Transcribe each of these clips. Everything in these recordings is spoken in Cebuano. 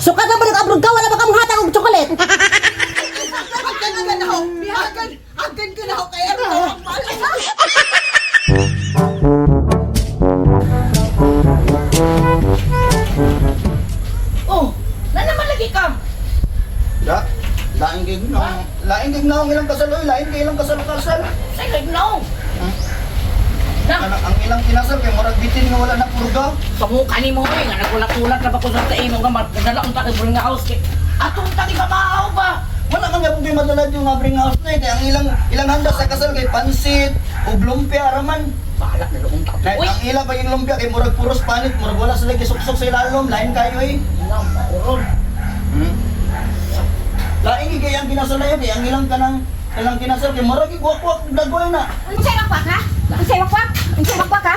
Sukat na ba nag-abroad ka? Wala ba kang hatag og chocolate? Agan ka na ho. Agan, agan ka na ho. Kaya ano ang malas. Oh, na naman lagi ka. Da, lain kay naong, lain kay naong ilang kasal oy, lain kay ilang kasal kasal. Say kay no. Na, Ang, ang ilang kinasal kay murag bitin nga wala na purga. pamuka ni mo eh, nga nagulat-ulat na ba ko sa imo nga magdala unta kay bring house kay atong ta kay mamaaw ba. Wala man gapon kay madala yung nga bring house na eh. Kay ang ilang ilang handa sa kasal kay pansit ug lumpia raman. Bahala na unta. Kahit Uy, ang ilang paging lumpia kay murag puros panit, murag wala sila gisuksok sa ilalom, lain kayo eh. na mauron. Hmm? Lain kay kay ang kinasal na yun, kay ang ilang kanang ilang kinasal kay murag igwak-wak dagoy na. Unsay wakwak ha? Unsay wakwak? Unsay wakwak ha?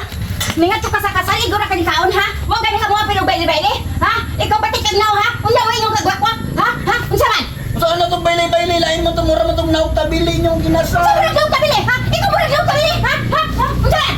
Ningat ka sa kasal, igor ra ka ni kaon ha? Wa gani ka mo pero baili-baili ha? Ikaw batik kag naw ha? Unsa wa imong kagwakwak ha? Ha? Unsa man? Saan na itong baylay-baylay? Lain mo itong mura mo itong naog tabili inyong kinasal. Unsa murag naw kabili ha? Ikaw murag naw kabili ha? Ha? Ha? Unsa man?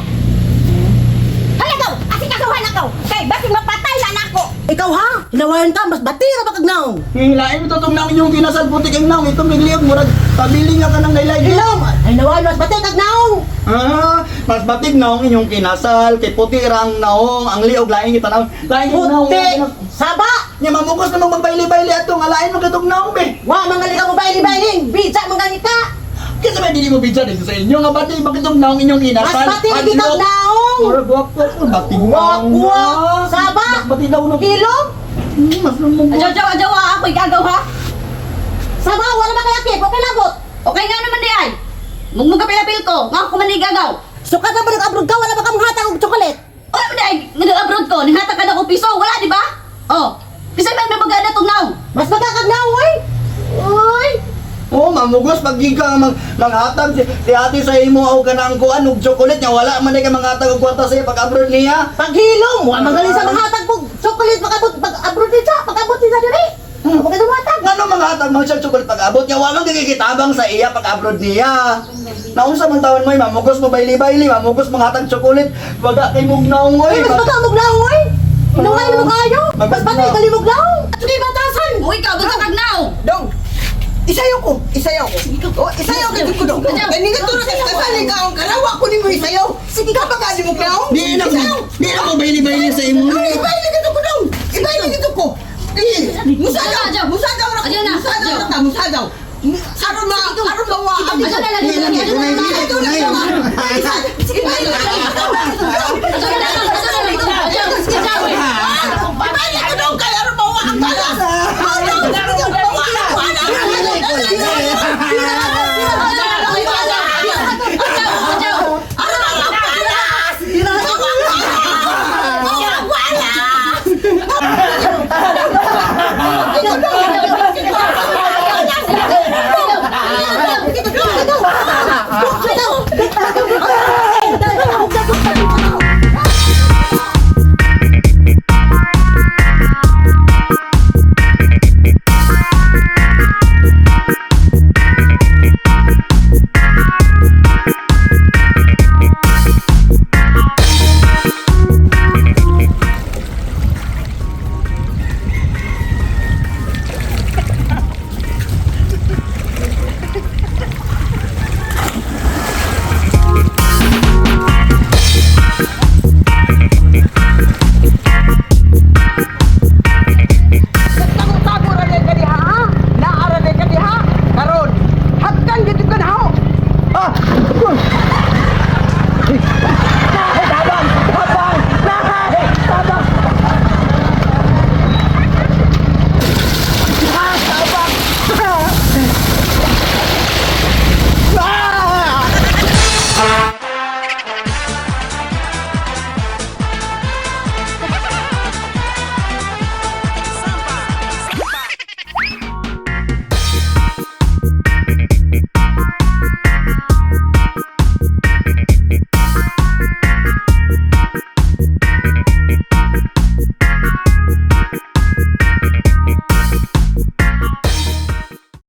Hala gaw, asikasuhan ako. Kay basig mapatay na nako. Ikaw ha? Hinawayan ka, mas batira ba kag naong? Hilain mo itong naong inyong kinasal, putik ang naong. Itong migliog, murag tabili nga ka ng laylay. Ilong! Hinawayan, mas batira kag naong! Ah, mas batig naong inyong kinasal. Kay puti ra ang naong, ang liog, lain kita naong. Lain yung naong. Puti! Saba! Nya mamugos na magbayle-bayle ato, nga lain mo katong naong be. Wa mangali ka mo baili-baili! Bija mangali ka! Kasi may dili mo bidya dito sa inyo nga batig bakit itong naong inyong Mas kinasal. batira kita Adlok. naong! Murag wak-wak, batig naong. Wakwak! Saba! Mas batig daw no. Ilong! Mas lumugos. Ajaw ajaw ajaw ah, ako igagaw ha. Saba, wala ba kaya kip? Okay labot! Okay nga naman di ay. Mugmug ka pilapil ko, nga ako man igagaw. Sukat na ba nag-abroad ka? Wala ba kang hatag og chocolate? Wala man di ay, nag-abroad ko, nihatag ka na ko piso, wala di ba? Oh, bisa man may magana tong naong. Mas magkakag naong oy! Uy! Oh, mamugos pag di ka mang manghatag si ate sa imo og kanang kuan og chocolate nya wala man ka manghatag og kwarta sa iya pag abroad niya. Paghilom! Wa mangali sa manghatag og chocolate pag-abot pag-abroad din siya! Pag-abot din siya diri! Huwag ka dumatag! Ngano manghatag man siya chocolate pag abot niya wa man kikitabang sa iya pag abroad niya. Naunsa man tawon mo mamugos mo bayli-bayli, mamugos manghatag chocolate, waga kay mugnaong oy. Uy, mas magkamog naong oy! Inuhay mo kayo! Mas batay kalimog naong! At sige batasan! Uy, ikaw, buta kag naong. Dong, isayaw ko, isayaw ko. Oh, isayaw ka ko dong. Kani nga turo sa kasal ka ang karawa ko nimo isayaw. Sige ka ba ka nimo klaw? Di na Isayaw. di na mo bayli-bayli sa imo. Ay, ibaili ka ko dong. Ibaili ka ko. Eh, musadaw, musadaw ra ko. Adyo na, Musadaw adyo. ra ta, musadaw. Aron ma, aron mawa ang Adyo na lang, adyo na lang, adyo na lang. Adyo na lang. Ibaili ka ko dong. Adyo na lang, adyo na lang, adyo, adyo. Ibaili ko dong kay aron mawa ang balas. Aron mawa ang balas.